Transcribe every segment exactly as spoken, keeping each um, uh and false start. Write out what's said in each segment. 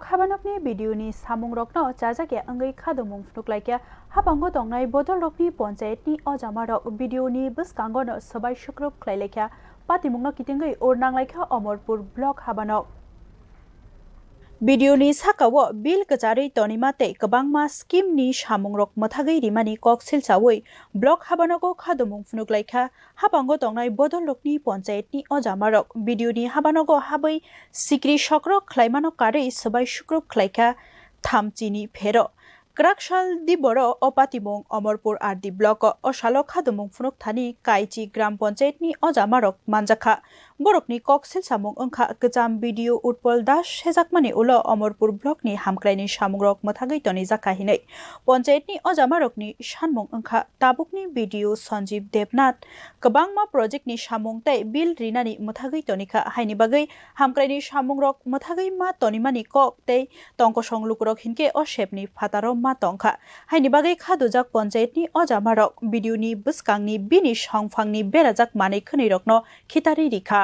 Habanokni B D O ni samungrokno chajakya wngwi khadomung phunuk laikha. Habango tongnai bodolrokni ponchayatni ojamarok B D O ni bwskango no swbai sukrup khlai laikha. Patimungno kitingwi ur nang laikha Omorpur block habanok. B D O ni sakao bill kwcharwi tonima tei kwbangma scheme ni samungrok mwthagwi rimani kok silchawi block habanogo khadomung phunuk laikha. Habango tongnai bodolrokni ponchayatni ojamarok B D O ni habanogo habwi sikri sokrok khlaimano karwi swbai sukrup khlaikha thamchini phero. Kwrak sal diboro o patimung Omorpur R D block o, o salo khadomung phunuk thani Kaichi gram ponchayatni ojamarok manjakha. Borokni kok silsamung wngkha kwcham B D O Utpal Das sejakmani ulo Omorpur block ni hamkraini samungrok mwthagwi tonijakha hinwi. Ponchayatni ojamarokni sanmung wngkha tabukni B D O Sanjeev Debnath kwbangma project ni samung tei bill rinani mwthagwi tonikha, haini bagwi hamkraini samungrok mwthagwi ma tonimani kok tei tongkosong lukurok hinkhe o sepni phataro ma tongkha. Haini bagwi khadujak ponchayatni ojamarok B D O ni bwskangni bini songphangni berajak manwi khwnwirokno khitarwi rikha.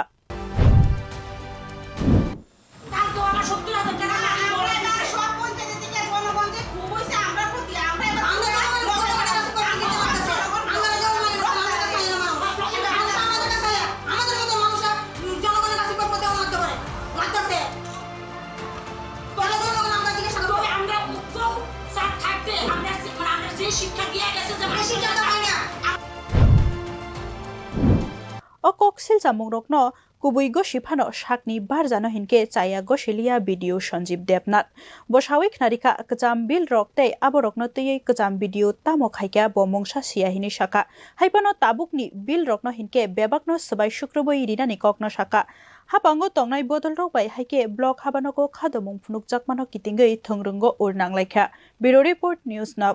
তার তো আমার সত্তর হাজার টাকা লাগবে। আমরা এবার সব পঞ্চায়েত থেকে গণপঞ্চায়েত খুব হয়েছে, আমরা প্রতি, আমরা এবার আমরা জনগণের কাছে কর্মী দিতে পারতেছি। আমরা জনগণের কাছে, আমরা কাছে চাই না। আমরা আমাদের কাছে চাই, আমাদের মতো মানুষরা জনগণের কাছে কর্মী দেওয়া মারতে পারে, মারতেছে। পরে জনগণ আমরা জিজ্ঞাসা করবো। তবে আমরা উচ্চ স্যার থাকতে আমরা যে, মানে আমরা যে শিক্ষা দিয়ে গেছে যে এই শিক্ষা তো হয় না। O kok silchamungrokno kubui gosi phano sakni barjano hinkhe chaya gosiliya B D O Sanjeev Debnath. Bo sawi khnarikha kwcham bill rok tei aborokno twiwi kwcham B D O tamo khaikha bo mungsa siya hinwi sakha. Haiphano tabukni bill rokno hinkhe bebakno swbai sukrubwi rinani kokno sakha. Habango tongnai bodolrok bai haikhe block habanogo khadomung phunukjakmano kitingwi thwngrwngo ur nanglaikha. Bureau Report, News Now.